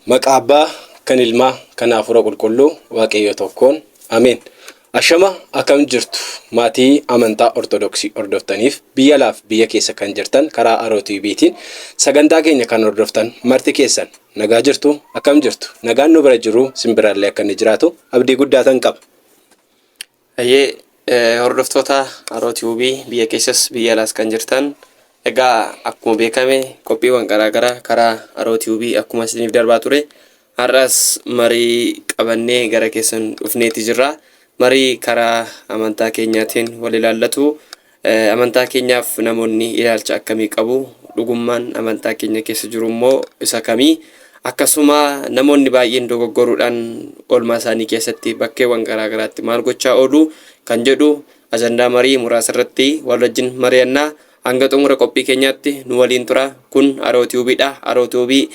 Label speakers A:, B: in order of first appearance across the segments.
A: Maqaa Abbaa, kan Ilmaa, kan Hafuura Qulqulluu, Waaqayyo tokkoon. Ameen. Ashama, akkam jirtu? Maatii amantaa Ortodoksii hordoftaniif biyya alaaf biyya keessa kan jirtan, karaa Aroo TVtiin sagantaa keenya kan hordoftan marti keessan, nagaa jirtu? Akkam jirtu? Nagaan nu bira jiru simbirallee akka inni jiraatu abdii guddaatan qaba.
B: Hayyee, hordoftoota Aroo TV biyya keessas biyya alaas kan jirtan, egaa akkuma beekame qophiiwwan garaagaraa karaa Aroo TV akkuma isiniif darbaa ture, har'as marii qabannee gara keessan dhufneeti jirra. Marii karaa amantaa keenyaatiin wal ilaallatu, amantaa keenyaaf namoonni ilaalcha akkamii qabu, dhugummaan amantaa keenya keessa jiru immoo isa kamii, akkasuma namoonni baay'een dogoggoruudhaan oolmaa isaanii keessatti bakkeewwan garaagaraatti maal gochaa oolu kan jedhu ajandaa marii muraasa irratti wal wajjin mari'annaa. Hanga xumura qophii keenyaatti nu waliin tura. Kun Aroo TVdha. Aroo TV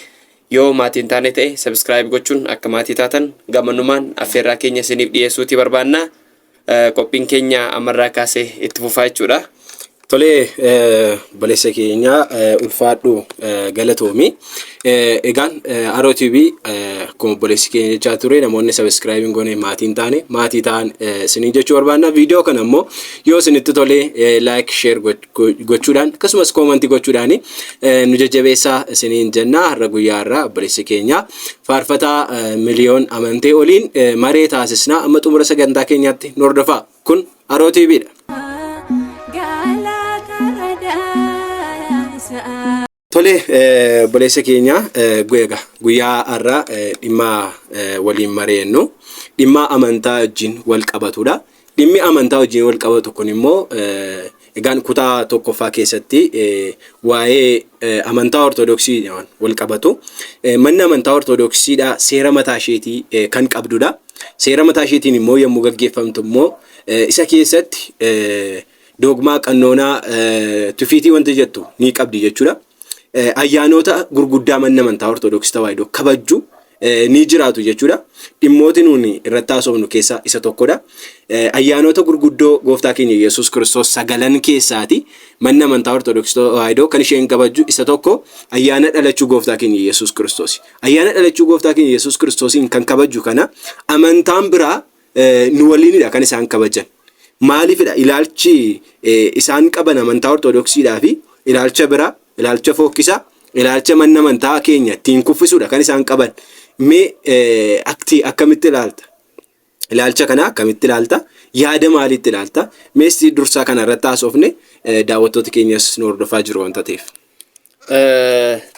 B: yoo maatiin taane ta'e subscribe gochuun akka maatii taatan gamanumaan affeerraa keenya isiniif dhiyeessuuti barbaanna. Qophiin keenya ammarraa kaasee itti fufaa jechuudha.
A: Tolee, obboleessa keenya, ulfaadhu, galatoomi. Egaan Aroo TV, akkuma obboleessi keenya jechaa ture, namoonni subscribe hin goone, maatiin taane, maatii ta'an isiniin jechuu barbaanna. Viidiyoo kana immoo yoo isinitti tolee like, share gochuudhaan akkasumas comment gochuudhaan nu jajjabeessaa isiniin jenna. Har'a guyyaa har'aa obboleessi keenya faarfataa Miliyoon Amantee oliin maree taasisna. Amma xumura sagantaa keenyaatti nu hordofaa. Kun Aroo TVdha.
C: Galata isaa.
A: Tole, obboleessa keenya, egaa guyyaa har'aa dhimma waliin mari'annu dhimma amantaa wajjin wal qabatudha. Dhimmi amantaa wajjin wal qabatu kun immoo egaan kutaa tokkoffaa keessatti waa'ee amantaa Ortodoksii wal qabatu. Manni amantaa Ortodoksiidha seera mataa isheetii kan qabdudha. Seera mataa isheetiin immoo yommuu gaggeeffamtu immoo isa keessatti doogmaa, qannoonaa, tufiitii wanta jettu ni qabdi jechuudha. Ayyaanota gurguddaa manni amantaa Ortodoksii Tawaahidoo kabajju ni jiraatu jechuudha. Dhimmooti nuuni irratti haasofnu keessaa isa tokkodha. Ayyaanota gurguddoo gooftaa keenya Yesuus Kiristoos sagalan keessaati manni amantaa Ortodoksii Tawaahidoo kan isheen kabajju isa tokko ayyaana dhalachuu gooftaa keenya Yesuus Kiristoos. Ayyaana dhalachuu gooftaa keenya Yesuus Kiristoosiin kan kabajju kana amantaan biraa nu waliinidha kan isaan kabajan. Maaliifidha ilaalchi isaan qaban amantaa Ortodoksiidhaa fi ilaalcha biraa, ilaalcha fokkisaa, ilaalcha manni amantaa keenya ittiin kuffisuudha kan isaan qaban? Mee akti akkamitti ilaalta? Ilaalcha kana akkamitti ilaalta? Yaada maaliitti ilaalta? Meessi dursaa kana irratti haasofne, daawwattoota keenyas nu hordofaa jiru wanta ta'eef.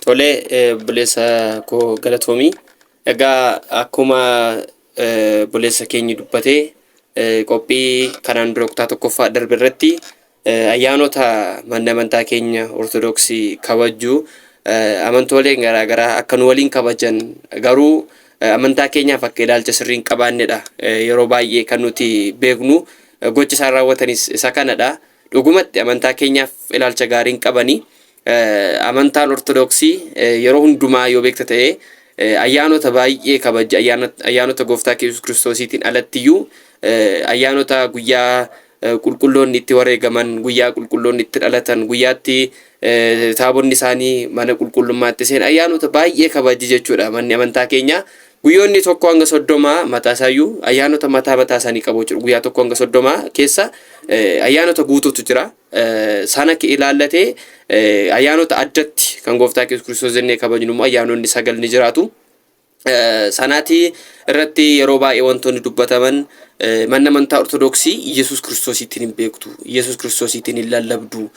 B: Tolee, obboleessa koo, galatoomii. Egaa akkuma obboleessa keenya dubbatee, qophii kanaan dura kutaa tokkoffaa darbe irratti ayyaanota manni amantaa keenya Ortodoksii kabajju amantooleen garaagaraa akka nu waliin kabajan garuu amantaa keenyaaf akka ilaalcha sirrii hin qabaannedha. Yeroo baay'ee kan nuti beeknu gocha isaan raawwatanis isa kanadha. Dhugumatti amantaa keenyaaf ilaalcha gaarii hin qabani. Amantaan Ortodoksii yeroo hundumaa yoo beekta ta'e ayyaanota baay'ee kabaja. Ayyaanota gooftaa Yesuus Kiristoosiitiin alattiyyuu ayyaanota guyyaa qulqulloonni itti wareegaman, guyyaa qulqulloonni itti dhalatan, guyyaatti taabonni isaanii mana qulqullummaatti seenan, ayyaanota baay'ee kabaji jechuudha manni amantaa keenya. Guyyoonni 1 hanga 30 mataa isaayyuu ayyaanota mataa mataa isaanii qabu jechuudha. Guyyaa 1 hanga 30 keessa ayyaanota guutuutu jira. Sana ilaallatee ayyaanota addatti kan gooftaa Yesuus Kiristoos jennee kabajnu immoo ayyaanonni sagal ni jiraatu. Sanaati irratti yeroo baay'ee wantoonni dubbataman, manni amantaa Ortodoksii Yesuus Kiristoosiitiin hin beektu, Yesuus Kiristoosiitiin hin lallabdu,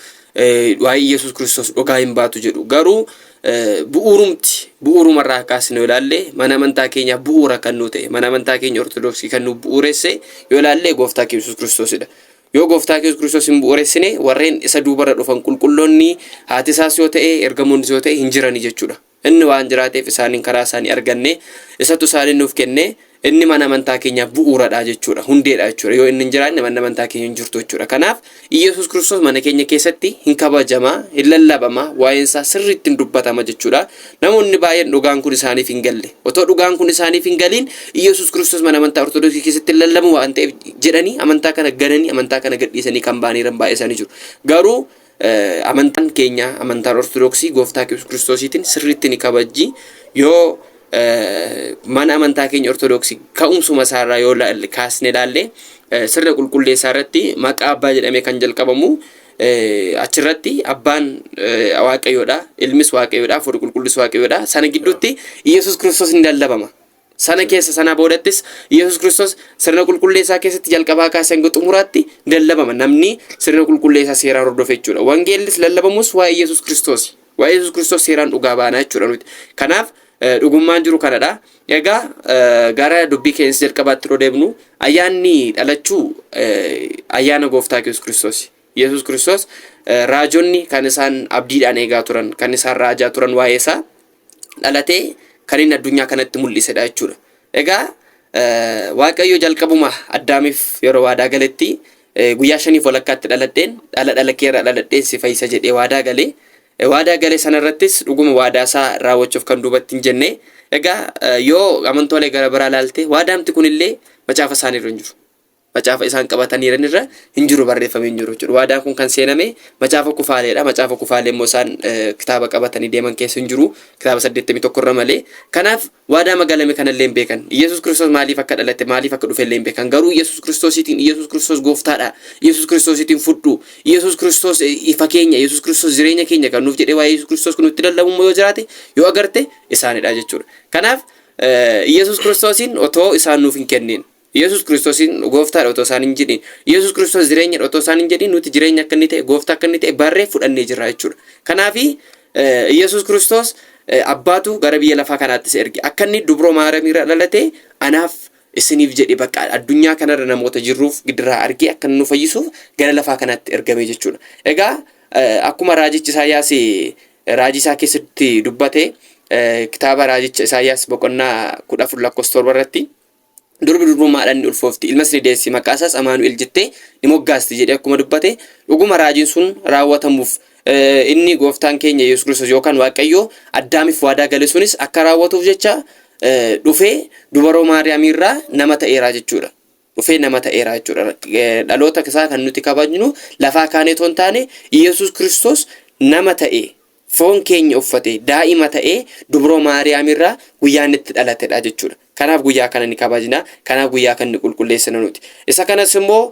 B: waa'ee Yesuus Kiristoos dhugaa hin baatu jedhu. Garuu bu'uurumti bu'uurumarraa kaasne yoo ilaalle, mana amantaa keenyaaf bu'uura kan nu ta'e, mana amantaa keenya Ortodoksii kan nu bu'uuresse yoo ilaalle, gooftaa Yesuus Kiristoosidha. Yoo gooftaa Yesuus Kiristoos hin bu'uuressine, warreen isa duubarra dhufan qulqulloonni, haati isaas yoo ta'e, ergamoonnis yoo ta'e, hin jirani jechuudha. Inni waan jiraateef isaaniin karaa isaanii arganne, isatu isaanii nuuf kenne, inni mana amantaa keenyaaf bu'uuradha jechuudha. Hundeedha jechuudha. Yoo inni hin jiraanne manni amantaa keenya hin jirtu jechuudha. Kanaaf Iyyasuus Kiristoos mana keenya keessatti hin kabajama, hin lallabama, waa'een isaa sirriitti hin dubbatama jechuudha. Namoonni baay'een dhugaan kun isaaniif hin galle. Otoo dhugaan kun isaaniif hin galiin Iyyasuus Kiristoos mana amantaa Ortodoksii keessatti hin lallabu waan ta'eef jedhanii amantaa kana gananii, amantaa kana gadhiisanii kan ba'aniiran baay'ee isaanii jiru. Garuu amantaan keenya, amantaan Ortodoksii, gooftaa Yesuus Kiristoosiitiin sirriitti ni kabajji. Yoo Mana amantaa keenya Ortodoksii ka'umsuma isaarraa yoo kaasne ilaalle, sirna qulqulleessaa irratti maqaa abbaa jedhamee kan jalqabamu, achirratti abbaan Waaqayyoodha, ilmis Waaqayyoodha, hafuurri qulqulluus Waaqayyoodha. Sana gidduutti Iyyasuus Kiristoos ni lallabama. Sana keessa sana boodattis Iyyasuus Kiristoos sirna qulqulleessaa keessatti jalqabaa kaasee hanga xumuraatti ni lallabama. Namni sirna qulqulleessaa seeraan hordofe jechuudha. Wangeellis lallabamus waa'ee Iyyasuus Kiristoosi. Waa'ee Yesuus Kiristoos seeraan dhugaa baanaa jechuudha nuti. Kanaaf dhugummaan jiru kanadha. Egaa gara dubbii keenya jalqabaatti yeroo deemnu, ayyaanni dhalachuu ayyaana gooftaa Yesuus Kiristoos. Yesuus Kiristoos raajonni kan isaan abdiidhaan eegaa turan, kan isaan raajaa turan, waa'ee isaa dhalatee kan inni addunyaa kanatti mul'isedha jechuudha. Egaa Waaqayyo jalqabuma Addaamiif yeroo waadaa galetti, guyyaa shaniif walakkaatti dhaladheen dhala dhala keerraa dhaladheen si fayyisa jedhee waadaa galee, waadaa galee sanarrattis dhuguma waadaa isaa raawwachuuf kan duubatti hin jenne. Egaa yoo amantoolee gara biraa ilaalte, waadaamti kunillee macaafa isaaniirra hin jiru. Macaafa isaan qabataniiran irra hin jiru, barreeffamee hin jiru jechuudha. Waadaan kun kan seename macaafa kufaaleedha. Macaafa kufaalee immoo isaan kitaaba qabatanii deeman keessa hin jiru. Kitaaba 81 irra malee. Kanaaf waadaa magalame kanallee hin beekan. Yesuus Kiristoos maaliif akka dhalate, maaliif akka dhufe illee hin beekan. Garuu Yesuus Kiristoosiitiin, Yesuus Kiristoos gooftaadha. Yesuus Kiristoosiitiin fudhu. Yesuus Kiristoos ifa keenya, Yesuus Kiristoos jireenya keenya kan nuuf jedhee waa'ee Yesuus Kiristoos kun nutti lallabummoo yoo jiraate, yoo agarte, isaanidha jechuudha. Kanaaf Yesuus Kiristoosiin otoo isaan nuuf hin kennin, Yesuus Kiristoosiin gooftaadha otoo isaan hin jedhin, Yesuus Kiristoos jireenyadha otoo isaan hin jedhin, nuti jireenya akka inni ta'e, gooftaa akka inni ta'e barree fudhannee jirra jechuudha. Kanaafi Yesuus Kiristoos abbaatu gara biyya lafaa kanaatti isa erge. Akka inni dubroo Maariyaam irraa dhalate anaaf isiniif jedhe, bakka addunyaa kanarra namoota jirruuf gidiraa argee akka inni nu fayyisuuf gara lafaa kanaatti ergame jechuudha. Egaa akkuma raajichi Isaayyaas raajii isaa keessatti dubbate, kitaaba raajicha Isaayyaas boqonnaa 14 lakkoofsa 7 irratti, "Durbi durbummaadhaan ni ulfoofti, ilmas ni deessi, maqaa isaas Amaanu'el jettee ni moggaasti" jedhee akkuma dubbate, dhuguma raajiin sun raawwatamuuf, inni gooftaan keenya Yesuus Kiristoos yookaan Waaqayyo Addaamiif waadaa gale sunis akka raawwatuuf jecha dhufee dubaroo Maariyaamii irraa nama ta'eera jechuudha. Dhufee nama ta'eera jechuudha. Dhaloota isaa kan nuti kabajnu lafaa kaanee otoo hin taane, Yesuus Kiristoos nama ta'e, foon keenya uffate, daa'ima ta'ee dubroo Maariyaam irraa guyyaan itti dhalatedha jechuudha. Kanaaf guyyaa kana ni kabajna. Kanaaf guyyaa kana ni qulqulleessina nuti. Isa kanas immoo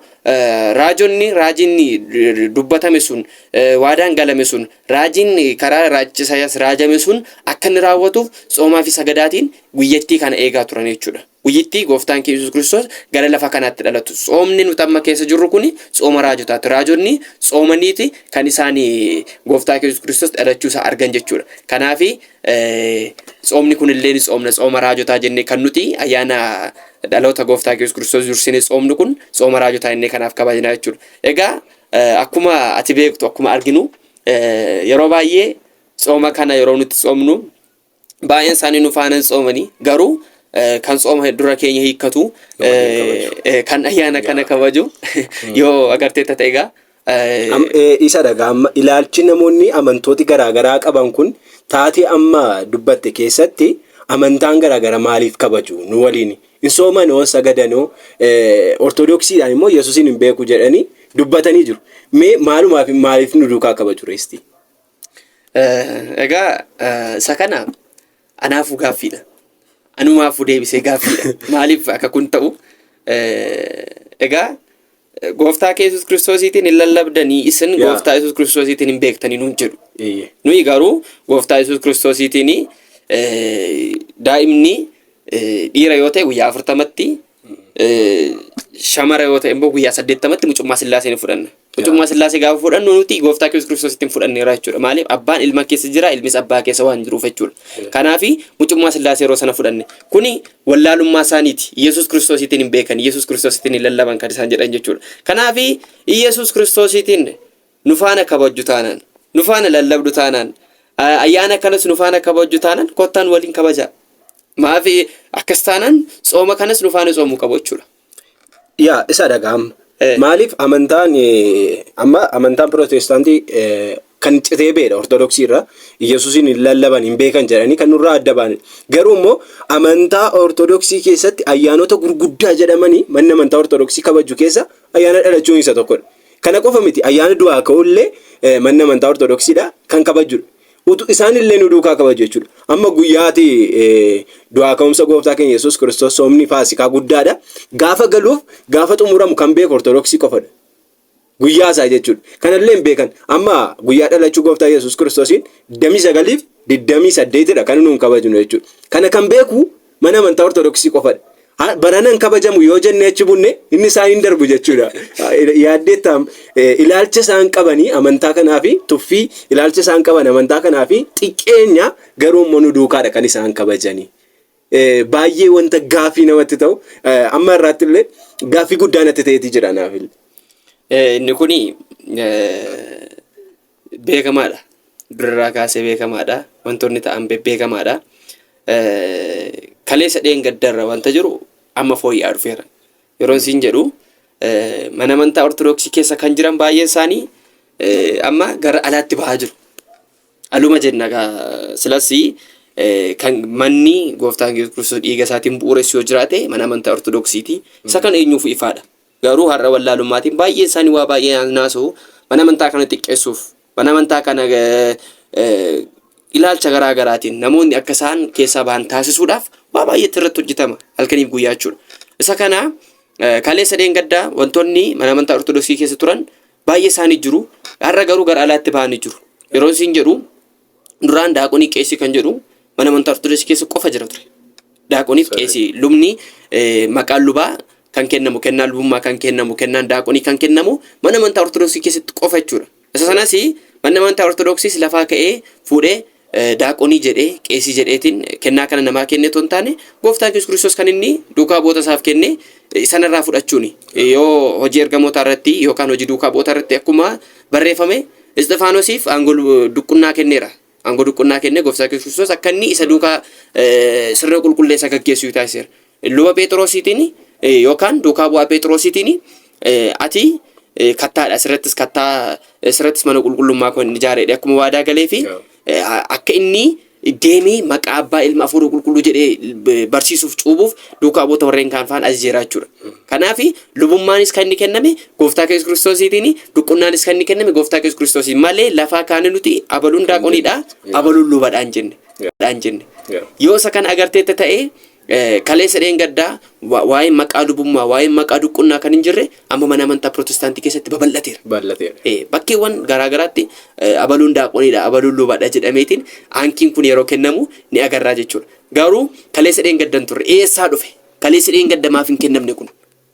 B: raajonni, raajiin dubbatame sun, waadaan galame sun, raajiin karaa raajicha Isaayyaas raajame sun akka inni raawwatuuf tsoomaa fi sagadaatiin guyyattii kana eegaa turan jechuudha. Guyyittii gooftaan keenya Yesuus Kiristoos gara lafa kanaatti dhalatu. Tsoomni nuti amma keessa jirru kuni tsooma raajotaati. Raajonni tsoomaniiti kan isaan gooftaa keenya Yesuus Kiristoos dhalachuu isaa argan jechuudha. Kanaafi tsoomni kunillee ni tsoomna, tsooma raajotaa jennee kan nuti ayyaana dhaloota gooftaa keenya Yesuus Kiristoos dursinee tsoomnu kun tsooma raajotaa jennee kanaaf kabajna jechuudha. Egaa akkuma ati beektu, akkuma arginu, yeroo baay'ee tsooma kana yeroo nuti tsoomnu baay'een isaanii nu faana hin tsoomanii, garuu kan tsooma dura keenya hiikkatu, kan ayyaana kana kabaju yoo agartee ta'e egaa.
A: Isa dhagaa amma ilaalchi namoonni amantooti garaagaraa qaban kun, taatee amma dubbatte keessatti amantaan garaagaraa maaliif kabaju, nu waliin hin soomanoo, sagadanoo, Ortodoksiidhaan immoo Yesuusin hin beeku jedhanii dubbatanii jiru. Mee maalumaaf maaliif nu duukaa kabaju reesti?
B: Egaa isa kana anaafuu gaaffiidha. Anumaafuu deebisee gaaffiidha. Maaliif akka kun ta'u? Egaa gooftaa kee Yesuus Kiristoosiitiin hin lallabdanii isin, gooftaa Yesuus Kiristoosiitiin hin beektanii nuun jedhu. Nuyi garuu gooftaa Yesuus Kiristoosiitiin daa'imni dhiira yoo ta'e guyyaa 40tti, shamara yoo ta'e immoo guyyaa 80tti mucummaa Sillaasee ni fudhanna. Mucummaa Sillaasee gaafa fudhannu nuti gooftaa Yesuus Kiristoositti fudhanneera jechuudha. Maaliif? Abbaan ilma keessa jira, ilmis abbaa keessa waan jiruuf jechuudha. Kanaafi mucummaa Sillaasee yeroo sana fudhanne. Kuni wallaalummaa isaaniiti. Yesuus Kiristoosiitiin hin beekan, Yesuus Kiristoosiitiin hin lallaban kan isaan jedhan jechuudha. Kanaafi Yesuus Kiristoosiitiin nu faana kabajju taanaan, nu faana lallabdu taanaan, ayyaana kanas nu faana kabajju taanaan, kottaan waliin kabajaa. Maafi akkas taanaan tsooma kanas nu faana tsoomuu qabu jechuudha.
A: Yaa, isa dhagaa amma. Maaliif amantaan amma amantaan Pirootestaantii kan citee beedha Ortodoksii irraa, Yesuusin hin lallaban, hin beekan jedhanii kan nurraa adda ba'an. Garuu immoo amantaa Ortodoksii keessatti ayyaanota gurguddaa jedhamanii manni amantaa Ortodoksii kabaju keessa ayyaana dhalachuun isa tokkodha. Kana qofa miti, ayyaana du'aa ka'ullee manni amantaa Ortodoksiidha kan kabajudha. Utu isaan illee nu duukaa kabaju jechuudha. Amma guyyaati du'aa ka'umsa gooftaa keenya Yesuus Kiristoos soomni Faasikaa guddaadha. Gaafa galuuf gaafa xumuramu kan beeku Ortodoksii qofadha. Guyyaa isaa jechuudha. Kanallee hin beekan. Amma guyyaa dhalachuu gooftaa Yesuus Kiristoosiin 29 fi 28 dha kan nuun kabajnu jechuudha. Kana kan beeku mana amantaa Ortodoksii qofadha. Barana hin kabajamu yoo jennee achi bunne inni isaan hin darbu jechuudha. Yaaddeetta ilaalcha isaan qabanii amantaa kanaa fi tuffii ilaalcha isaan qaban amantaa kanaa fi xiqqeenya garuu immoo nu duukaadha kan isaan kabajanii. Baay'ee wanta gaaffii namatti ta'u amma irraatti illee gaaffii guddaa natti ta'eeti jira naaf illee.
B: Inni kuni beekamaadha. Durarraa kaasee beekamaadha. Wantoonni ta'an bebbeekamaadha. Kaleessa dheengaddarra wanta jiru amma fooyya'aa dhufeera. Yeroon siin jedhu mana amantaa Ortodoksii keessa kan jiran baay'een isaanii amma gara alaatti bahaa jiru. Aluma jenna gaa silas kan manni gooftaan Yesuus Kiristoos dhiiga isaatiin bu'uuressu yoo jiraate mana amantaa Ortodoksiiti. Isa kan eenyuuf ifaadha. Garuu har'a wallaalummaatiin baay'een isaanii waa baay'ee naasa'u mana amantaa kana xiqqeessuuf mana amantaa kana ilaalcha garaa garaatiin namoonni akka isaan keessaa bahan taasisuudhaaf waa baay'eetti irratti hojjetama halkaniif guyyaa jechuudha. Isa kana kaleessa dheengaddaa wantoonni mana amantaa Ortodoksii keessa turan baay'ee isaanii jiru. Har'a garuu gara alaatti bahanii jiru. Yeroo isin jedhu duraan daaqonii qeesii kan jedhu mana amantaa Ortodoksii keessa qofa jira ture. Daaqoniif qeesii lubni maqaan lubaa kan kennamu kennaan lubummaa kan kennamu kennaan daaqonii kan kennamu mana amantaa Ortodoksii keessatti qofa jechuudha. Isa sanas manni amantaa Ortodoksiis lafaa ka'ee fuudhee daaqonii jedhee qeesii jedheetiin kennaa kana namaa kenne otoo hin taane gooftaan Yesuus Kiristoos kan inni duukaa bu'oota isaaf kenne sanarraa fudhachuuni. Yoo hojii ergamootaa irratti yookaan hojii duukaa bu'oota irratti akkuma barreeffame Isxifaanosiif aangoo duqqunnaa kenneera. Aangoo duqqunnaa kenne gooftaan Yesuus Kiristoos akka inni isa duukaa sirna qulqulleessa gaggeessu taasiseera. Luba Pheexroosiitiin yookaan duukaa bu'aa Pheexroosiitiin ati kattaadha asirrattis kattaa asirrattis mana qulqullummaa koo hin ijaareedha akkuma waadaa galee fi akka inni deemee maqaa abbaa ilma afuura qulqulluu jedhee barsiisuuf cuubuuf duukaa bu'oota warreen kaan faana ajajeera jechuudha. Kanaaf lubummaanis kan inni kenname gooftaa Yesuus Kiristoosiitiin duqqunnaanis kan inni kenname gooftaa Yesuus Kiristoosiin malee lafaa kaane nuti abaluun daaqoniidha abaluun lubadhaan jenne. Dhaan jenne. Yoo isa kana agarteetta ta'e Kaleessa dheengaddaa waa'een maqaa lubummaa, waa'een maqaa duqqunnaa kan hin jirre amma mana amantaa Pirootestaantii keessatti babal'ateera.
A: Bal'ateera.
B: Bakkeewwan garaa garaatti abaluun daaqoniidha, abaluun lubadha jedhameetiin aankiin kun yeroo kennamu ni agarraa jechuudha. Garuu kaleessa dheengadda hin turre. Eessaa dhufe? Kaleessa dheengadda maaf hin kennamne kun?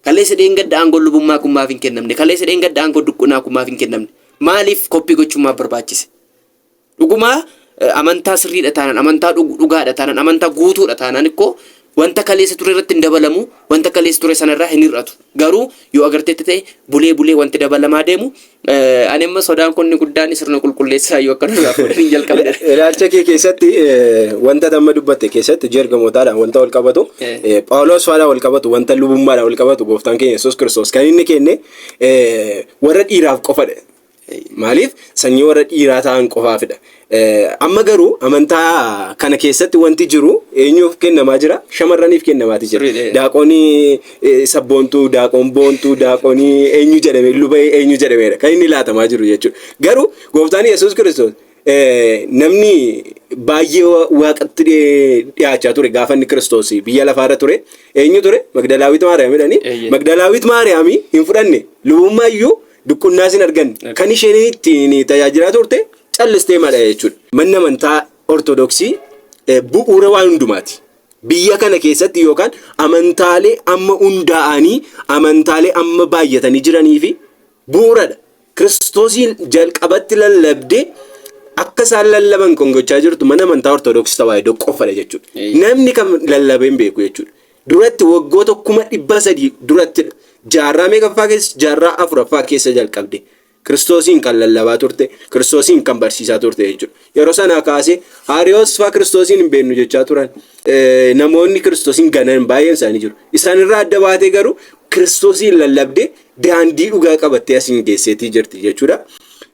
B: Kaleessa dheengadda aangoon lubummaa kun maaf hin kennamne? Kaleessa dheengadda aangoon duqqunnaa kun maaf hin kennamne? Maaliif koppii gochuun maaf barbaachise? Dhugumaa amantaa sirriidha taanaan, amantaa dhugaadha taanaan, amantaa guutuudha taanaan ikkoo wanta kaleessa ture irratti hin dabalamu, wanta kaleessa ture sanarraa hin hir'atu. Garuu yoo agarteetti ta'e bulee bulee wanti dabalamaa deemu ani amma sodaan kun inni guddaan sirna qulqulleessaa yoo akka nurraa fuudhan hin jalqabne.
A: Ilaalcha kee keessatti wanta amma dubbatte keessatti hojii ergamootaadhaan wanta wal qabatu Phaawulos faadhaan wal qabatu wanta lubummaadhaan wal qabatu gooftaan keenya Yesuus Kiristoos kan inni kenne warra dhiiraaf qofadha. Maaliif sanyii warra dhiiraa ta'an qofaafidha. Amma garuu amantaa kana keessatti wanti jiru eenyuuf kennamaa jira? Shamarraniif kennamaati jira.
B: Sirriidha.
A: Daaqoonii sabboontuu, daaqoon boontuu, daaqoonii eenyu jedhame, luba eenyu jedhameedha kan inni laatamaa jiru jechuudha. Garuu gooftaan Yesuus Kiristoos namni baay'ee waaqatti dhiyaachaa ture gaafa inni Kiristoos biyya lafaarra ture eenyu ture? Magdalaawit Maariyaam jedhani.
B: Eeyyee.
A: Magdalaawit Maariyaamii hin fudhanne lubummaa iyyuu Duqunnaas hin arganne. Kan isheen ittiin tajaajilaa turte callistee mala jechuudha. Manni amantaa Ortodoksii bu'uura waan hundumaati. Biyya kana keessatti yookaan amantaalee amma hundaa'anii amantaalee amma baay'atanii jiranii fi bu'uuradha. Kiristoosiin jalqabatti lallabdee akka isaan lallaban kan gochaa jirtu mana amantaa Ortodoksii Tawaahidoo qofadha jechuudha. Namni kam lallabee hin beeku jechuudha. Duratti waggoota 300,000 durattidha. Jaarraa meeqaffaa keessa? Jaarraa afuraffaa keessa jalqabde. Kiristoosiin kan lallabaa turte, Kiristoosiin kan barsiisaa turte jechuudha. Yeroo sanaa kaasee Haariyoos faa Kiristoosiin hin beeknu jechaa turan. Namoonni Kiristoosiin ganan baay'een isaanii jiru. Isaan irraa adda baatee garuu Kiristoosiin lallabdee daandii dhugaa qabattee asiin geesseetii jirti jechuudha.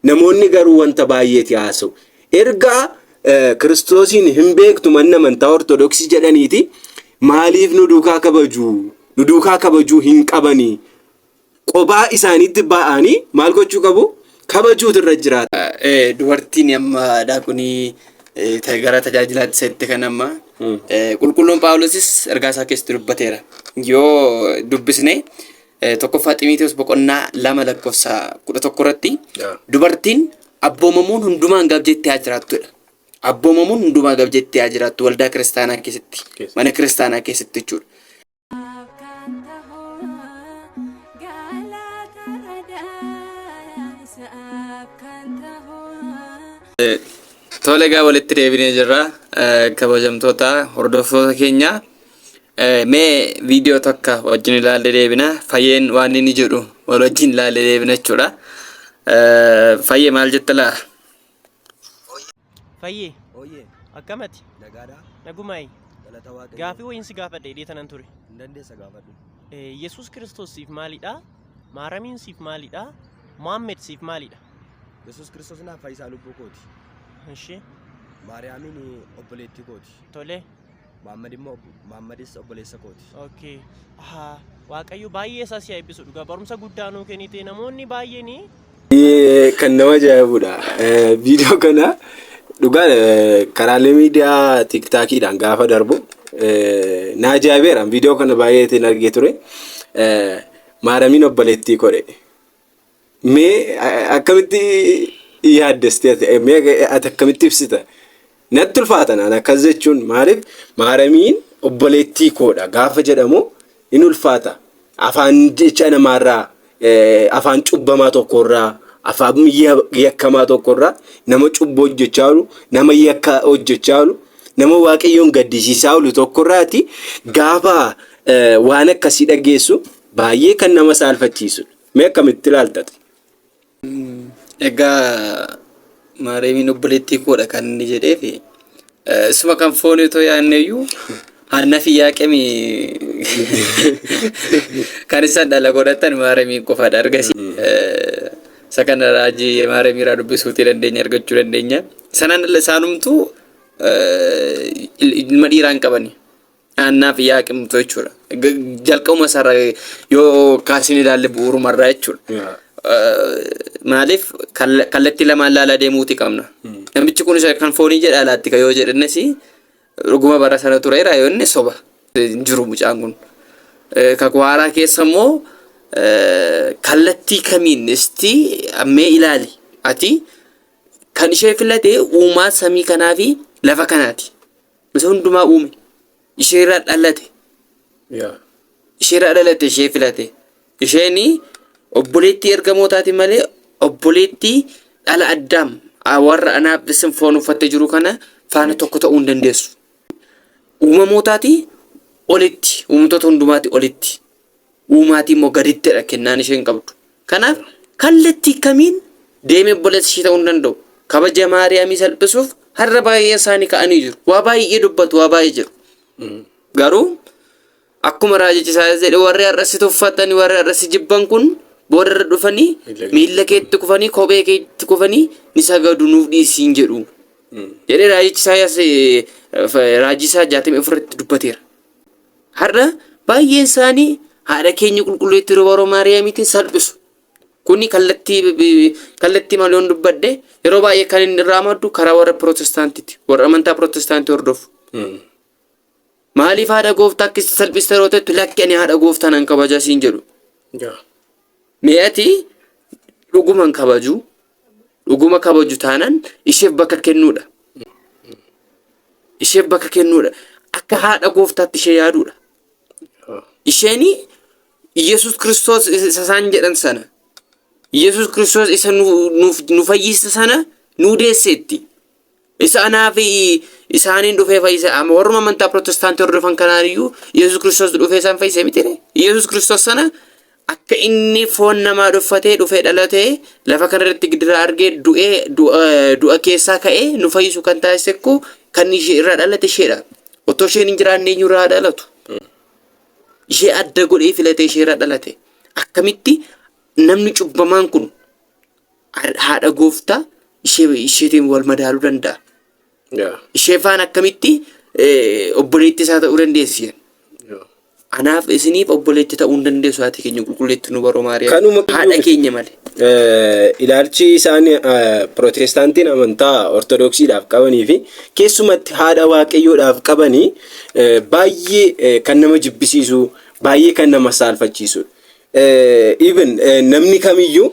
A: Namoonni garuu wanta baay'eeti haasa'u. Erga Kiristoosiin hin beektu manni amantaa Ortodoksii jedhaniiti maaliif nu duukaa kabaju? Nu duukaa kabajuu hin qabanii. Qobaa isaaniitti ba'anii maal gochuu qabu? kabajuutu irra jiraata.
C: Dubartiin amma daaqunii gara tajaajilaatti seette kan amma qulqulluun Phaawulosis ergaa isaa keessatti dubbateera. Yoo dubbisne tokkoffaa Ximiiteos boqonnaa 2 lakkoofsa 11 irratti dubartiin abboomamuun hundumaan gab jettee haa jiraattudha. Abboomamuun hundumaa gab jettee haa jiraattu waldaa kiristaanaa keessatti, mana kiristaanaa keessatti jechuudha. Tole egaa walitti deebinee jirra kabajamtoota hordoftoota keenya. Mee viidiyoo takka wajjin ilaallee deebina. Fayyeen waan inni jedhu wal wajjin ilaallee deebina jechuudha. Fayyee maal jetta laa?
D: Fayyee,
E: Ooyyee,
D: akkamati?
E: nagaadhaa,
D: Nagumaayi.
E: galata Waaqayyoo.
D: Gaafii wayiin si gaafadha jedhee tanan ture.
E: Hin dandeessa gaafadhu.
D: Yesuus Kiristoos siif maalidha? Maaramiin siif maalidha? Muhammad siif maalidha?
E: Yesuus Kiristoos naaf fayyisaa lubbuu kooti.
D: Ishi,
E: Maariyaamiin obboleettii kooti.
D: tole.
E: Muhammad immoo Muhammadis obboleessa kooti.
D: Okay. Ahaa, Waaqayyo baay'ee isaa si haa eebbisu dhugaa barumsa guddaa nuu kennite namoonni baay'een
A: Kan nama ajaa'ibudha. Viidiyoo kana dhugaa karaalee miidiyaa tiiktaakiidhaan gaafa darbu na ajaa'ibeera. Viidiyoo kana baay'eetiin argee ture. Maaramiin obboleettii kodhe. Mee akkamitti yaaddesti ati? Mee ati akkamitti ibsita? Natti ulfaata naan akkas jechuun maaliif maaramiin obboleettii koodha gaafa jedhamu in ulfaata. Afaan jecha namaarraa afaan cubbamaa tokkorraa afaan yakkamaa tokkorraa nama cubbuu hojjechaa oolu nama yakka hojjechaa oolu nama waaqayyoon gaddisiisaa oolu tokkorraati gaafa waan akkasii dhageessu baay'ee kan nama saalfachiisudha. Mee akkamitti ilaalta ati?
C: Egaa Maariyaamiin obboleettii koodha kan inni jedheef isuma kan foonii otoo yaadne iyyuu Haannaa fi Yaaqemi kan isaan dhala godhatan Maariyaamiin qofaadha argasi. Isa kana raajii Maariyaamii irraa dubbisuutii dandeenya argachuu dandeenya. Sanaan isaanumtuu ilma dhiiraa hin qabani. Haannaa fi Yaaqimtu jechuudha. Jalqabuma isaarra yoo kaasin ilaalle bu'uurumarraa jechuudha. Maaliif kallattii lamaan ilaalaa deemuuti qabna. Namichi kun isa kan foonii jedha alaatti kan yoo jedhannes dhuguma bara sana tureera yoo inni soba hin jiru mucaan kun. Kakuu haaraa keessa immoo kallattii kamiin isti mee ilaali ati kan ishee filate uumaa samii kanaa fi lafa kanaati. Isa hundumaa uume. Ishee irraa dhalate. Ishee irraa dhalate ishee filate. Isheen obboleettii ergamootaati malee obboleettii dhala addaam warra anaaf isin foon uffattee jiru kana faana tokko ta'uu hin dandeessu. Uumamootaati olitti, uumamtoota hundumaati olitti. Uumaatii immoo gadittidha kennaan isheen qabdu. Kanaaf kallattii kamiin deemee obboleessa ishee ta'uu hin danda'u. Kabaja Maariyaamii salphisuuf har'a baay'een isaanii ka'anii jiru. Waa baay'ee dubbatu, waa baay'ee jedhu. Garuu akkuma raajichi Isaayyaas jedhe warri har'a si tuffatanii warri har'a si jibban kun booda irra dhufanii miilla keetti kufanii kophee keetti kufanii ni sagadu nuuf dhiisiin jedhu. Jedhee raajichi Isaayyaas raajii isaa 64 irratti dubbateera. Har'a baay'een isaanii haadha keenya qulqulleettii Dubaroo Maariyaamiitiin salphisu. Kuni kallattii kallattii maal yoon dubbadhe yeroo baay'ee kan inni irraa maddu karaa warra Pirootestaantiiti. Warra amantaa Pirootestaantii hordofu. Maaliif haadha gooftaa akkasitti salphista yeroo ta'ettu lakki ani haadha gooftaa nan kabaja siin jedhu. Mee ati dhuguma hin kabaju dhuguma kabaju taanaan isheef bakka kennuudha. Isheef bakka kennuudha. Akka haadha gooftaatti ishee yaaduudha. Isheen Yesuus Kiristoos isa isaan jedhan sana Yesuus Kiristoos isa nu fayyise sana nuu deesseetti. Isa anaa fi isaaniin dhufee fayyise amma warruma amantaa pirootestaantii hordofan kanaan iyyuu Yesuus Kiristoos dhufee isaan fayyise miti ree? Yesuus Kiristoos sana akka inni foon namaa dhuffatee dhufee dhalatee lafa kana irratti gidiraa argee du'ee du'a keessaa ka'ee nu fayyisu kan taasise koo kan ishee irraa dhalate isheedha. Otoo isheen hin jiraanne eenyu irraa dhalatu? Ishee adda godhee filatee ishee irraa dhalate. Akkamitti namni cubbamaan kun haadha gooftaa ishee isheetiin wal madaaluu danda'a. Ishee faana akkamitti obboleettii isaa ta'uu dandeessi isheen? Anaaf isiniif obboleetti ta'uu hin dandeessu haati keenya qulqulleetti nu baroo Maariyaam.
A: Kanuma
C: Haadha keenya malee.
A: Ilaalchi isaan pirootestaantiin amantaa ortodoksiidhaaf qabanii fi keessumatti haadha waaqayyoodhaaf qabanii baay'ee kan nama jibbisiisu, baay'ee kan nama saalfachiisudha. Even namni kamiyyuu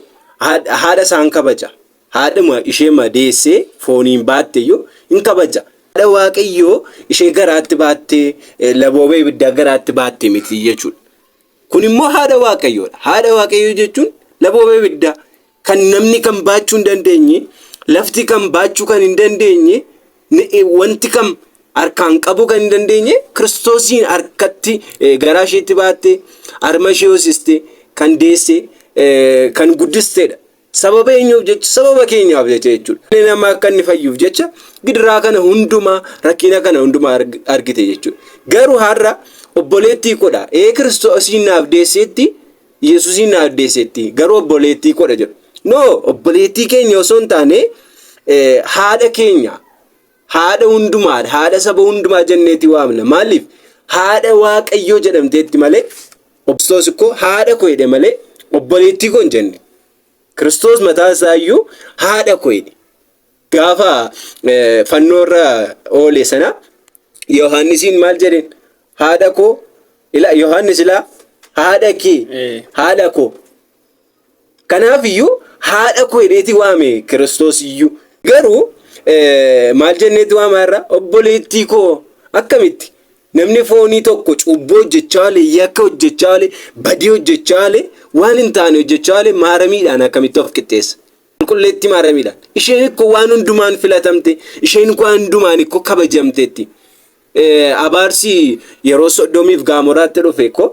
A: haadha isaan kabaja. Haadhuma ishee madeessee fooniin baatte iyyuu hin kabaja. Haadha waaqayyoo ishee garaatti baattee labooba ibiddaa garaatti baatte miti jechuudha. Kun immoo haadha waaqayyoodha. Haadha waaqayyoo jechuun labooba ibiddaa kan namni kan baachuu hin dandeenye, lafti kan baachuu kan hin dandeenye, wanti kam harkaan qabuu kan hin dandeenye kiristoosiin harkatti garaa isheetti baatte, harma ishee hoosiste, kan deesse, kan guddisteedha. Sababa eenyuuf jecha? Sababa keenyaaf jecha jechuudha. Dhalli namaa akka inni fayyuuf jecha gidiraa kana hundumaa, rakkina kana hundumaa argite jechuudha. Garuu har'a obboleettii kodha. Ee Kiristoosiin naaf deesseetti, Yesuusiin naaf deesseetti. Garuu obboleettii kodha jedhu. No, obboleettii keenya osoo hin taane haadha keenya, haadha hundumaa, haadha saba hundumaa jenneeti waamna. Maaliif? Haadha Waaqayyoo jedhamteetti malee Kiristoos ikkoo haadha koo jedhe malee obboleettii koo hin jenne. Kiristoos mataa isaa iyyuu haadha koo jedhe. Gaafa fannoo irra oole sana Yohaannisiin maal jedheen? Haadha koo ila Yohaannis ilaa haadha kee haadha koo. Kanaaf iyyuu haadha koo jedheeti waame Kiristoos iyyuu. Garuu maal jenneeti waamaa irra obboleettii koo akkamitti? Namni foonii tokko cubbuu hojjechaa oole, yakka hojjechaa oole, badii hojjechaa oole, waan hin taane hojjechaa oole maaramiidhaan akkamitti of qixxeessa? Qulqulleettii maaramiidhaan. Isheen ikkoo waan hundumaan filatamte, isheen waan hundumaan ikkoo kabajamteetti. Abaarsi yeroo Sodoomiif Gaamoraatti dhufe ikkoo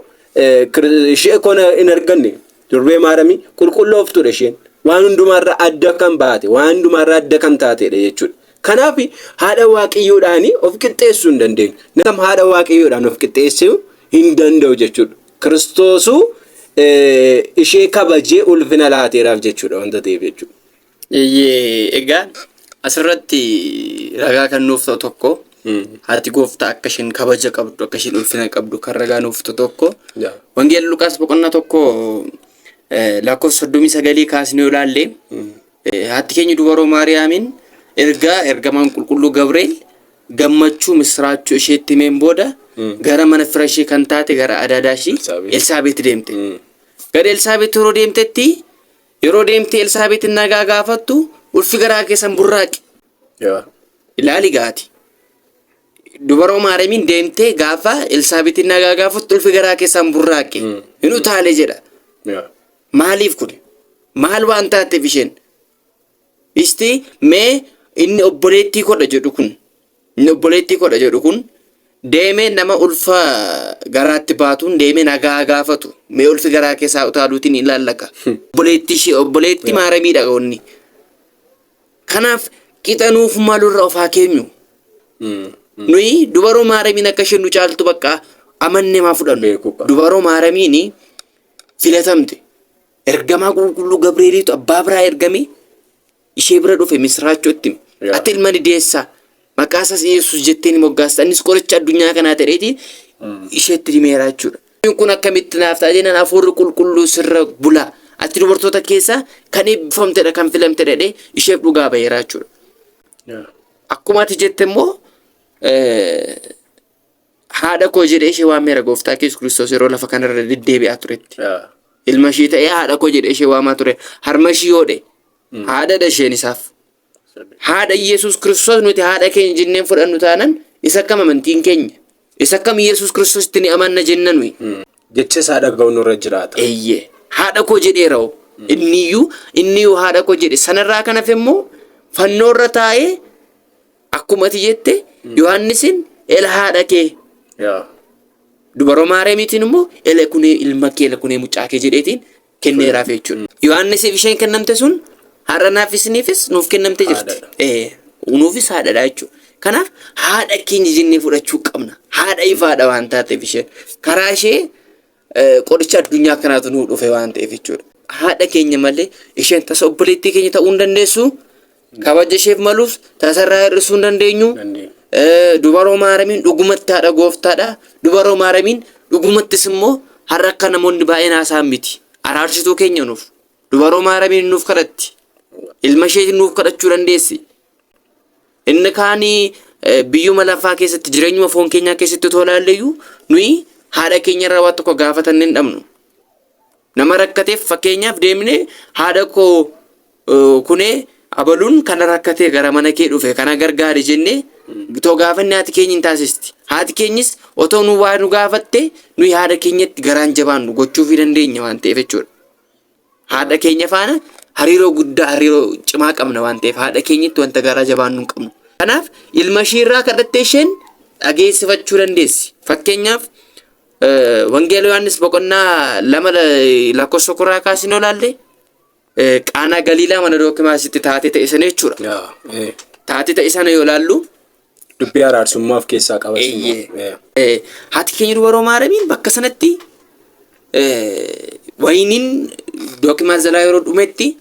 A: ishee ikkoo hin arganne. Durbee maaramii qulqullooftuudha isheen. Waan hundumaarra adda kan baate, waan hundumaarra adda kan taatedha jechuudha. Kanaaf haadha waaqayyoodhaan of qixxeessuu hin dandeenyu. Nam haadha waaqayyoodhaan of qixxeessuu hin danda'u jechuudha. Kiristoosuu ishee kabajee ulfina laateeraaf jechuudha wanta ta'eef jechuudha.
C: Eeyyee, egaa asirratti ragaa kan nuuf ta'u tokko haati gooftaa akka isheen kabaja qabdu akka isheen ulfina qabdu kan ragaa nuuf ta'u tokko Wangeela Luqaas boqonnaa 1 lakkoofsa 39 kaasnee yoo ilaalle haati keenya dubaroo Maariyaamiin ergaa ergamaan qulqulluu Gabreel gammachuu misiraachuu isheetti himeen booda gara mana fira ishee kan taate gara adaadaa ishii
A: Elsaabeet.
C: Elsaabeet deemte. Gara Elsaabeet yeroo deemtetti yeroo deemtee Elsaabeetin nagaa gaafattu ulfi garaa keessan burraaqe. Ilaali gaati. Dubaroo Maariyaamiin deemtee gaafa Elsaabeetin nagaa gaafattu ulfi garaa keessan burraaqe. Hin utaale jedha. Maaliif kun? Maal waan taateef isheen? Isti mee inni obboleettii kodha jedhu kun inni obboleettii kodha jedhu kun deemee nama ulfa garaatti baatuun deemee nagaa gaafatu mee ulfi garaa keessaa utaaluutiin ilaallaka. Obboleettii ishee obboleettii maaramiidha inni. Kanaaf qixa nuuf malurra of haa keenyu. Nuyi dubaroo maaramiin akka isheen nu caaltu bakka amannee maa fudhannu.
A: Beekuu qabna.
C: Dubaroo maaramiin filatamte. Ergamaa qulqulluu Gabreeliitu abbaa biraa ergamee ishee bira dhufe misiraachoo itti hime. Ati ilma ni deessaa. Maqaa isaas Yesuus jettee ni moggaasta. Innis qoricha addunyaa kanaa ta'eeti isheetti himeera jechuudha. Kun akkamitti naaf ta'a jennaan hafuurri qulqulluu sirra bula. Ati dubartoota keessaa kan eebbifamtedha kan filamtedha jedhee isheef dhugaa baheera jechuudha. Akkuma ati jette immoo haadha koo jedhee ishee waameera gooftaa kee Yesuus Kiristoos yeroo lafa kanarra deddeebi'aa turetti. Ilma ishee ta'ee haadha koo jedhee ishee waamaa ture. Harma ishii hoodhe. Haadhadha isheen isaaf. Haadha Yesuus Kiristoos nuti haadha keenya jenneen fudhannu taanan isa akkam amantiin keenya. Isa akkam Yesuus Kiristoositti ni amanna jenna nuyi.
A: Jecha isaa dhaga'uun nurra jiraata.
C: Eeyyee. Haadha koo jedheera hoo. Inniyyuu inniyyuu haadha koo jedhe. Sanarraa kan hafe immoo fannoorra taa'ee akkuma ati jette Yohaannisiin ela haadha kee dubaroo Maariyaamiitiin immoo ela kunee ilma kee ela kunee mucaa kee jedheetiin kenneeraaf jechuudha. Yohaannisiif isheen kennamte sun har'a naaf isiniifis nuuf kennamte jirti.
A: Haadhadha.
C: Ee, nuufis haadhadha jechuudha. Kanaaf haadha keenya jennee fudhachuu qabna. Haadha ifaadha waan taateef isheen. Karaa ishee qoricha addunyaa kanaatu nuu dhufe waan ta'eef jechuudha. Haadha keenya malee isheen tasa obboleettii keenya ta'uu hin dandeessu. Kabaja isheef maluus tasarraa hir'isuu hin dandeenyu.
A: Dandeenyu.
C: Dubaroo Maaramiin dhugumatti haadha gooftaadha. Dubaroo Maaramiin Dhugumattis immoo har'a akka namoonni baay'een haasa'an miti. Araarsituu keenya nuuf. Dubaroo Maaramiin nuuf kadhatti. Ilma isheetiin nuuf kadhachuu dandeessi. Inni kaanii biyyuma lafaa keessatti jireenyuma foon keenyaa keessatti otoo ilaalleyyuu nuyi haadha keenya irraa waan tokko gaafatanne hin dhabnu. Nama rakkateef fakkeenyaaf deemnee haadha koo kunee abaluun kana rakkatee gara mana kee dhufe kana gargaari jennee otoo gaafanne haati keenya hin taasisti. Haati keenyis otoo nu waa nu gaafatte nuyi haadha keenyatti garaan jabaannu gochuufii dandeenya waan ta'eef jechuudha. Haadha keenya faana hariiroo guddaa hariiroo cimaa qabna waan ta'eef haadha keenyatti wanta garaa jabaannu hin qabnu. Kanaaf ilma ishii irraa kadhattee isheen dhageessifachuu dandeessi. Fakkeenyaaf Wangeela Yohaannis boqonnaa 2 lakkoofsa tokkorraa kaasnee yoo ilaalle Qaanaa Galiilaa mana Dookimaasitti taatee ta'e sana jechuudha. Taatee ta'e sana yoo ilaallu
A: Dubbii araarsummaa of keessaa qaba.
C: Eeyyee. Haati keenya dubaroo Maaramiin bakka sanatti wayiniin Dookimaas jalaa yeroo dhumetti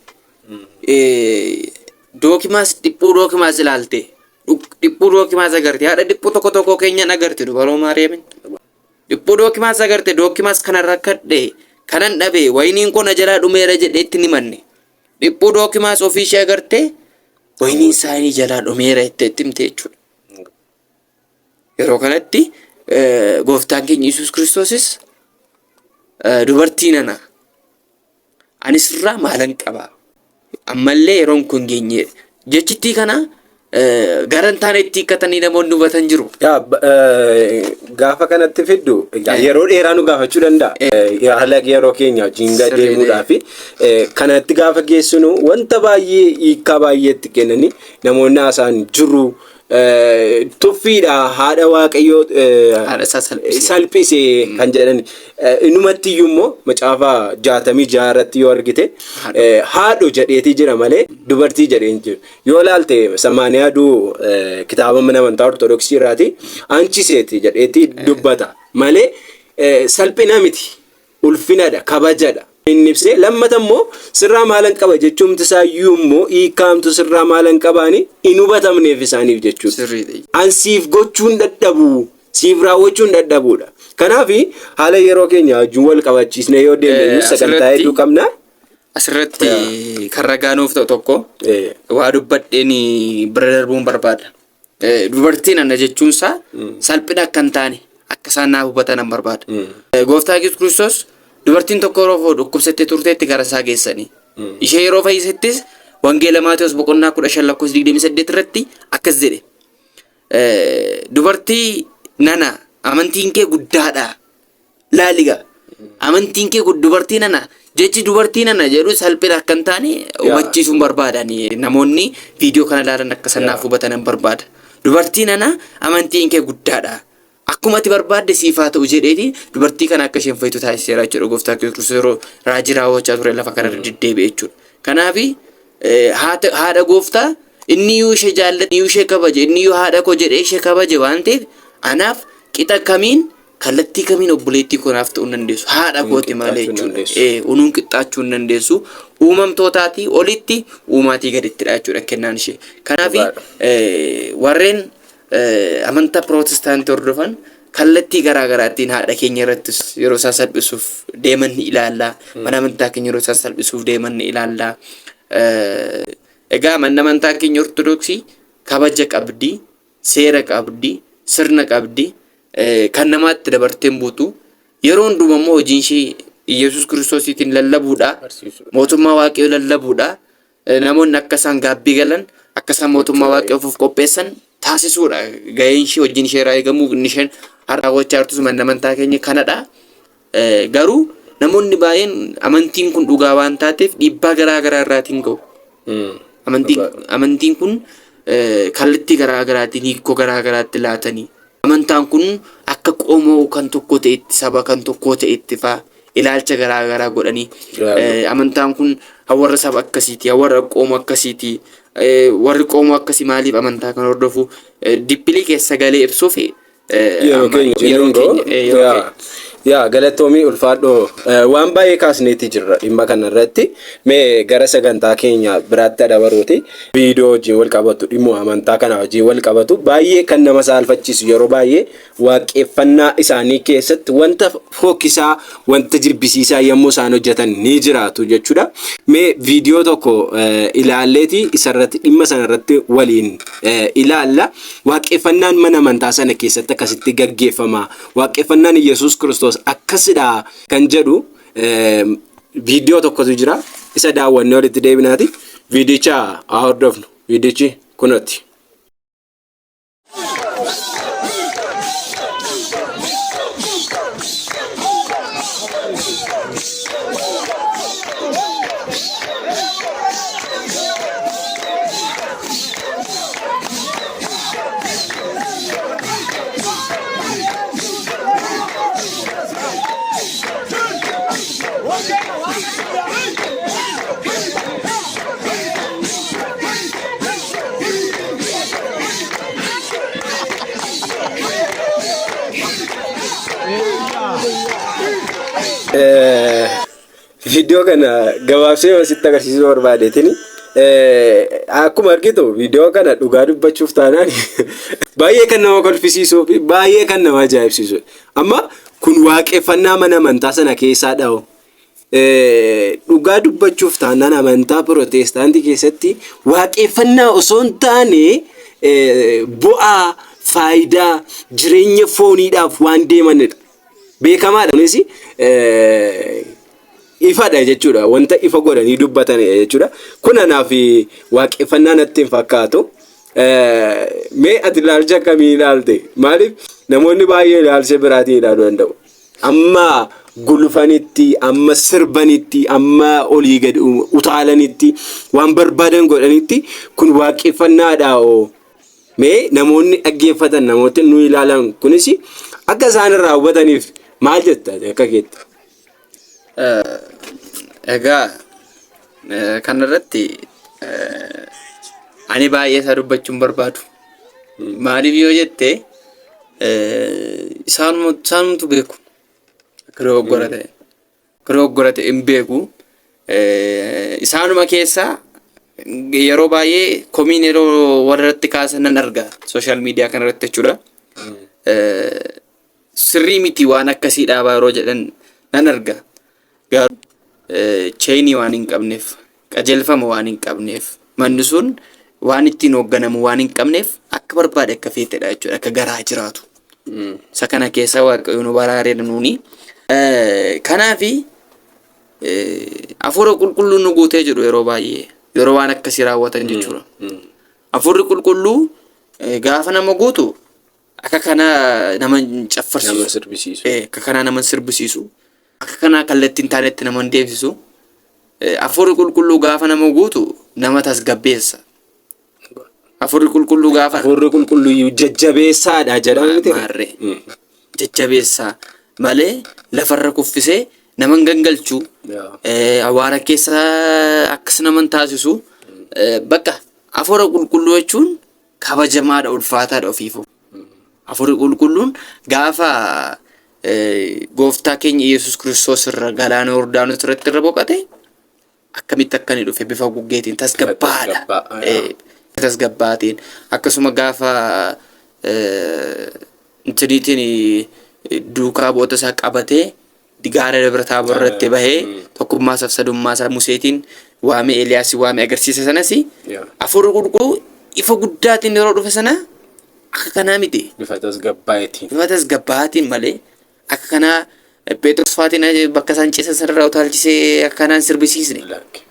C: Dookimaas dhiphuu Dookimaas ilaalte. Dhiphuu Dookimaas agarte. Haadha dhiphuu tokko tokko keenyaan agarte dubaroo Maariyamin. Dhiphuu Dookimaas agarte. Dookimaas kanan rakkadhe kanan dhabe wayiniin koo na jalaa dhumeera jedhee itti hin himanne. Dhiphuu Dookimaas ofii ishee agarte wayiniin isaanii jalaa dhumeera jettee itti himte jechuudha. Yeroo kanatti gooftaan keenya Yesuus Kiristoosis dubartii nana ani sirraa maalan qaba ammallee yeroon kun geenye jechittii kana gara hin taane itti hiikkatanii namoonni hubatan jiru.
A: Yaa, gaafa kanatti fiddu egaa yeroo dheeraa nu gaafachuu danda'a. Haala yeroo keenya wajjin deemuudhaaf kanatti gaafa geessinu wanta baay'ee hiikkaa baay'ee itti kennanii namoonni haasa'an jiru. Tuffiidha haadha Waaqayyoo
C: Haadha isaa salphise.
A: salphise kan jedhan. Inumatti iyyuu immoo macaafa 66 irratti yoo argite haadho jedheetii jira malee dubartii jedhee hin jiru. Yoo ilaalte samaaniyaaduu kitaaba mana amantaa Ortodoksii irraati anchiseeti jedheetii dubbata malee salphina miti. Ulfinadha, kabajadha. Inni ibsee lammata immoo sirraa maalan qaba jechuumti isaa iyyuu immoo hiikkaamtu sirraa maalan qabaani hin hubatamneef isaaniif jechuudha.
C: Sirriidha.
A: An siif gochuun dadhabu, siif raawwachuun dadhabuudha. Kanaaf haala yeroo keenya wajjin wal qabachiisnee yoo deemne nus sagantaa hedduu qabna.
C: Asirratti kan ragaa nuuf ta'u tokko waa dubbadheen bira darbuun barbaada. Dubartiin ana jechuun isaa salphina akka hin taane akka isaan naaf hubatan nan barbaada. Gooftaa Yesuus Kiristoos dubartiin tokko yeroo dhukkubsattee turteetti gara isaa geessanii. Ishee yeroo fayyisettis Wangeela Maatewos boqonnaa 15 lakkoofsa 28 irratti akkas jedhe. Dubartii nana amantiin kee guddaadha. Laali gaa. Amantiin kee kun dubartii nana jechi dubartii nana jedhu salphina akka hin taane hubachiisuun barbaada. Ani namoonni viidiyoo kana ilaalan akka isaan naaf hubatan hin barbaada. Dubartii nana amantiin kee guddaadha. Akkuma ati barbaadde siif haa ta'u jedheeti dubartii kana akka isheen fayitu taasiseera jechuudha gooftaa Kiristoos yeroo raajii raawwachaa ture lafa kanarra deddeebi'e jechuudha. Kanaaf haadha gooftaa inni iyyuu ishee jaallate, inni iyyuu ishee kabaje, inni iyyuu haadha koo jedhee ishee kabaje waan ta'eef anaaf qixa kamiin kallattii kamiin obboleettii koo naaf ta'uu hin dandeessu. Haadha kooti malee
A: qixxaachuu hin
C: jechuudha.
A: dandeessu.
C: Unuun qixxaachuu hin dandeessu. Uumamtootaatii olitti uumaatii gadittidha jechuudha kennaan ishee. Kanaaf
A: Dhugaadha.
C: warreen amantaa pirootestaantii hordofan kallattii garaa garaatiin haadha keenya irrattis yeroo isaan salphisuuf deeman ni ilaalla. Mana amantaa keenya yeroo isaan salphisuuf deeman ni ilaalla. Egaa manni amantaa keenya Ortodoksii kabaja qabdi, seera qabdi, sirna qabdi, kan namaatti dabartee hin buutu. Yeroo hundumaa immoo hojiin ishee Iyyasuus Kiristoosiitiin lallabuudha.
A: Barsiisuudha.
C: Mootummaa Waaqayyoo lallabuudha. Namoonni akka isaan gaabbii galan, akka isaan mootummaa Waaqayyoof of qopheessan taasisuudha. Gaheen ishee hojiin ishee irraa eegamu inni isheen har'a raawwachaa jirtus manni amantaa keenya kanadha. Garuu namoonni baay'een amantiin kun dhugaa waan taateef dhiibbaa garaa garaa irraatiin ga'u. Amantiin kun kallattii garaa garaatiin hiikoo garaa garaatti laatanii amantaan kun akka qomoo kan tokko ta'etti saba kan tokko ta'etti faa ilaalcha garaa garaa godhanii amantaan kun warra saba akkasiiti warra qomoo akkasiiti warri qomoo akkasii maaliif amantaa kan hordofu dippilii keessa galee ibsuuf
A: Yeroo keenya
C: yeroo
A: jennuun
C: keenya yeroo
A: yaa.
C: keenya.
A: Yaa galatoomii ulfaadhoo waan baay'ee kaasneeti jirra dhimma kana irratti. Mee gara sagantaa keenya biraatti dabaruuti. Viidiyoo wajjin wal qabatu dhimma amantaa kana wajjin wal qabatu baay'ee kan nama saalfachiisu yeroo baay'ee waaqeffannaa isaanii keessatti wanta fokkisaa wanta jibbisiisaa yommuu isaan hojjetan ni jiraatu jechuudha. Mee viidiyoo tokko ilaalleeti isarratti dhimma sanarratti waliin ilaalla. Waaqeffannaan mana amantaa sana keessatti akkasitti gaggeeffama. Waaqeffannaan Yesuus Kiristoos akkasidha kan jedhu viidiyoo tokkotu jira. Isa daawwannee walitti deebinaati. Viidicha haa hordofnu. Viidichi kunooti. Viidiyoo kana gabaabsee yoo sitti agarsiisuu barbaadeetiin akkuma argitu viidiyoo kana dhugaa dubbachuuf taanaan baay'ee kan nama kolfisiisuu fi baay'ee kan nama ajaa'ibsiisudha. Amma kun waaqeffannaa mana amantaa sana keessaa dha'u. Dhugaa dubbachuuf taanaan amantaa pirootestaantii keessatti waaqeffannaa osoo hin taane bu'aa faayidaa jireenya fooniidhaaf waan deemanidha. Beekamaadha kunis ifadha jechuudha. Wanta ifa godhanii dubbatanidha jechuudha. Kun anaaf waaqeffannaa natti hin fakkaatu. Mee ati ilaalcha akkamii ilaalte? Maaliif namoonni baay'ee ilaalcha biraatiin ilaaluu danda'u. Amma gulufanitti, amma sirbanitti, amma olii gadi utaalanitti, waan barbaadan godhanitti kun waaqeffannaadha oo. Mee namoonni dhaggeeffatan, namoonni nu ilaalan kunis akka isaan irraa hubataniif maal jetta akka keetti?
C: Egaa kanarratti ani baay'ee isaa dubbachuu hin barbaadu. Maaliif yoo jette isaanumatu beeku. Akka dogoggora ta'e. Akka dogoggora ta'e hin beeku. Isaanuma keessaa yeroo baay'ee komiin yeroo warra irratti kaasan nan arga sooshaal miidiyaa kanarratti jechuudha. Sirrii miti waan akkasii dhaabaa yeroo jedhan nan arga. Garuu cheenii waan hin qabneef, qajeelfama waan hin qabneef, manni sun waan ittiin hoogganamu waan hin qabneef akka barbaade akka feetedha jechuudha. Akka garaa jiraatu. Isa kana keessa Waaqayyo nu baraareera nuuni. Kanaafi hafuura qulqulluun nu guutee jedhu yeroo baay'ee yeroo waan akkasii raawwatan jechuudha. Hafuurri qulqulluu gaafa nama guutu akka kanaa nama hin caffarsiisu.
A: Nama sirbisiisu.
C: Akka kanaa nama hin sirbisiisu. Akka kanaa kallattii hin taanetti nama hin deemsisu. Hafuurri qulqulluu gaafa nama guutu nama tasgabbeessa. Hafuurri qulqulluu gaafa
A: Hafuurri qulqulluu jajjabeessaadha jedhama miti.
C: Maarree. Jajjabeessaa malee lafarra kuffisee nama hin gangalchu. Awaara keessa akkas nama hin taasisu. Bakka hafuura qulqulluu jechuun kabajamaadha ulfaataadha ofiifuu. Hafuurri qulqulluun gaafa gooftaa keenya Yesuus Kiristoos irra galaana Yordaanos irratti irra boqate akkamitti akka inni dhufe bifa guggeetiin tasgabbaadha.
A: Tasgabbaa,
C: Tasgabbaatiin akkasuma gaafa intiniitiin duukaa bu'oota isaa qabatee gaara Dabra Taabor irratti bahee tokkummaa isaaf sadummaa isaa Museetiin waamee Eeliyaas waamee agarsiisa sanas hafuurri qulqulluu ifa guddaatiin yeroo dhufe sana akka kanaa miti.
A: Bifa tasgabbaa'eetiin.
C: Bifa tasgabbaa'aatiin malee akka kanaa Phexros faatiin bakka isaan ciisan sanarraa utaalchisee akka kanaan sirbisiisne.
A: Lakki.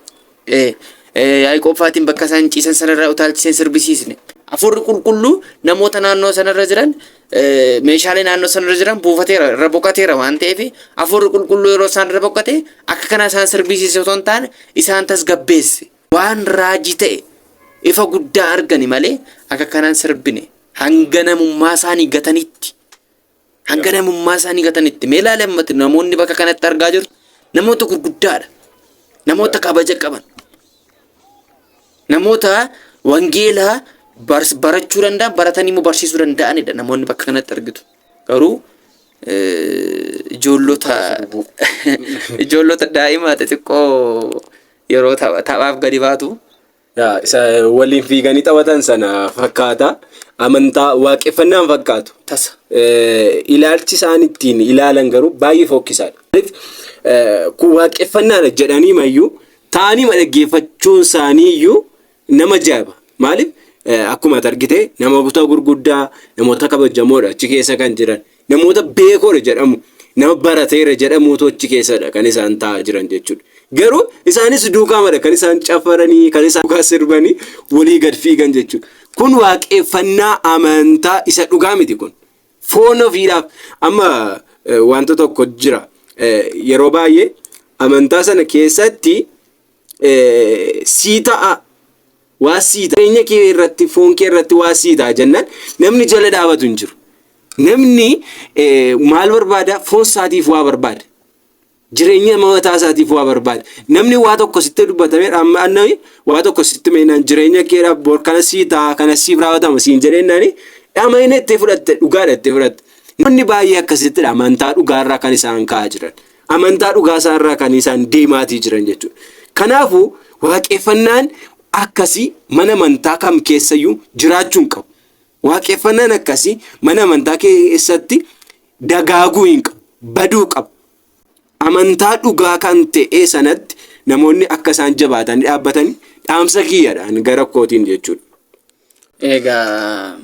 C: Yaaqoob faatiin bakka isaan ciisan sanarraa utaalchisee sirbisiisne. Hafuurri qulqulluu namoota naannoo sanarra jiran meeshaalee naannoo sanarra jiran buufateera irra boqateera waan ta'eef hafuurri qulqulluu yeroo isaan irra boqate akka kanaa isaan sirbisiise otoo hin taane isaan tasgabbeesse. Waan raajii ta'e ifa guddaa argani malee akka kanaan sirbine hanga namummaa isaanii gatanitti. Hanga namummaa isaanii gatanitti. Mee ilaali ammatti namoonni bakka kanatti argaa jirtu namoota gurguddaadha. Namoota kabaja qaban. Namoota wangeelaa barachuu danda'an baratanii immoo barsiisuu danda'anidha namoonni bakka kanatti argitu. Garuu Ijoollota ijoollota daa'ima xixiqqoo yeroo taphaaf gadi baatu.
A: Yaa, isa waliin fiiganii taphatan sana fakkaata. Amantaa waaqeffannaan fakkaatu.
C: Tasa.
A: Ilaalchi isaan ittiin ilaalan garuu baay'ee fokkisaadha. Maaliif kun waaqeffannaadha jedhanii mayyuu taa'anii dhaggeeffachuun isaanii iyyuu nama ajaa'iba. Maaliif akkuma ati argite namoota gurguddaa, namoota kabajamoodha achi keessa kan jiran, namoota beekoodha jedhamu, nama barateera jedhamuutu achi keessadha kan isaan taa'aa jiran jechuudha. Garuu isaanis duukaamadha kan isaan cafaranii, kan isaan duukaa sirbanii walii gad fiigan jechuudha. Kun waaqeffannaa amantaa isa dhugaa miti kun. Foon ofiidhaaf amma wanta tokko jira. Yeroo baay'ee amantaa sana keessatti sii ta'a, waa sii ta'a, jireenya kee irratti, foon kee irratti waa sii ta'a jennaan namni jala dhaabatu hin jiru. Namni maal barbaada? Foon isaatiif waa barbaada. Jireenya mataa isaatiif waa barbaada. Namni waa tokko sitti dubbatamee amma annami waa tokko sitti meenaan jireenya keedhaaf bor kana sii ta'a, kana siif raawwatama siin jedheennaani amana itti fudhatte, dhugaadha itti fudhatte. Namni baay'ee akkasittidha amantaa dhugaarraa kan isaan ka'aa jiran. Amantaa dhugaa isaarraa kan isaan deemaatii jiran jechuudha. Kanaafuu waaqeffannaan akkasii mana amantaa kam keessayyuu jiraachuu hin qabu. Waaqeffannaan akkasii mana amantaa keessatti dagaaguu hin qabu. Baduu qabu. Amantaa dhugaa kan ta'e sanatti namoonni akka isaan jabaatanii dhaabbatanii dhaamsa kiyyadhaan gara kootiin jechuudha.
C: Egaa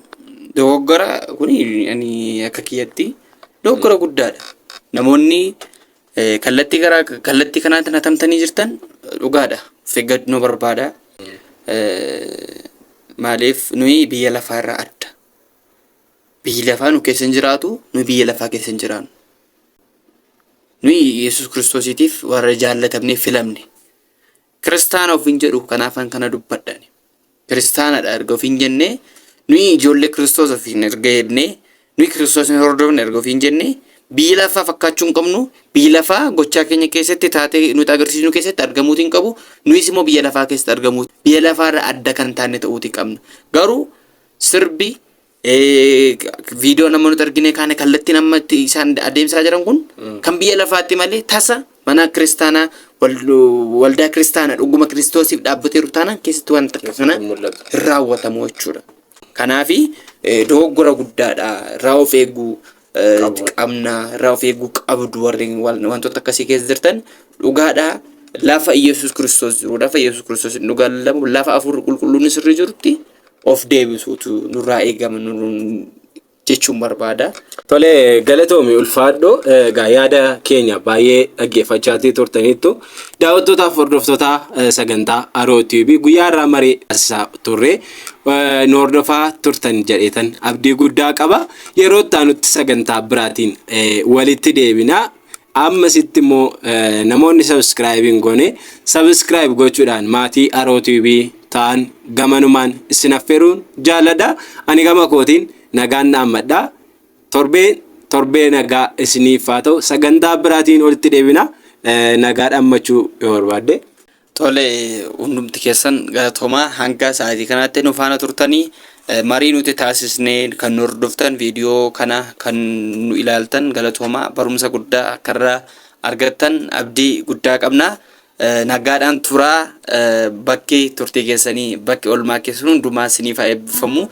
C: dogoggora kuni ani akka kiyyatti dogoggora guddaadha. Namoonni kallattii gara kallattii kanaatiin hatamtanii jirtan dhugaadha. Of eeggannoo barbaada. Maaliif nuyi biyya lafaa irraa adda. Biyyi lafaa nu keessa hin jiraatu, nuyi biyya lafaa keessa hin jiraannu. Nuyi Yesuus Kiristoosiitiif warra jaallatamnee filamne. Kiristaana ofiin jedhu, kanaafan kana dubbadhani. Kiristaanadha erga ofiin jennee, nuyi ijoollee Kiristoos ofiin erga jennee, nuyi Kiristoos hin hordofne erga ofiin jennee, biyya lafaa fakkaachuu hin qabnu. Biyyi lafaa gochaa keenya keessatti, taatee nuti agarsiisnu keessatti argamuuti hin qabu. Nuyis immoo biyya lafaa keessatti argamuu, biyya lafaarra adda kan taane ta'uuti qabna. Garuu sirbi, viidiyoo nama nuti argine kaane, kallattiin amma itti isaan adeemsaa jiran kun kan biyya lafaatti malee tasa mana kiristaanaa, waldaa kiristaanaa dhuguma Kiristoosiif dhaabbateeru taanaan keessatti wanta akka kana
A: hin mul'atu.
C: Hin raawwatamu jechuudha. Kanaafi dogoggora guddaadha. Irraa of eeguu
A: Qabu.
C: Qabna. Irraa of eeguu qabdu warri wantoota akkasii keessa jirtan dhugaadha. Lafa Iyyasuus Kiristoos jiru, lafa Iyyasuus Kiristoos hin dhugaan lamu, lafa afur qulqulluun sirrii jirutti of deebisuutu nurraa eegama jechuun barbaada.
A: Tole, galatoomi, ulfaadhu. Egaa yaada keenya baay'ee dhaggeeffachaatii turtaniittu. Daawwattootaaf hordoftoota sagantaa Aroo TV, guyyaa irraa marii taasisaa turre nu hordofaa turtan jedheetan abdii guddaa qaba. Yeroo itti aanutti sagantaa biraatiin walitti deebina. Ammasitti immoo namoonni subscribe hin goone subscribe gochuudhaan maatii Aroo TV ta'an gamanumaan isin affeeruun jaalladha. Ani gama kootiin nagaan dhaammadha. Torbee torbee nagaa isiniif haa ta'u. Sagantaa biraatiin walitti deebina. Nagaa dhaammachuu yoo barbaadde.
C: Tole, hundumti keessan galatoomaa. Hanga sa'aatii kanaatti nu faana turtanii marii nuti taasisnee kan nu hordoftan, viidiyoo kana kan nu ilaaltan galatoomaa. Barumsa guddaa akka irraa argattan abdii guddaa qabna. Nagaadhaan turaa. Bakki turtii keessanii, bakki oolmaa keessan hundumaa isiniif haa eebbifamu.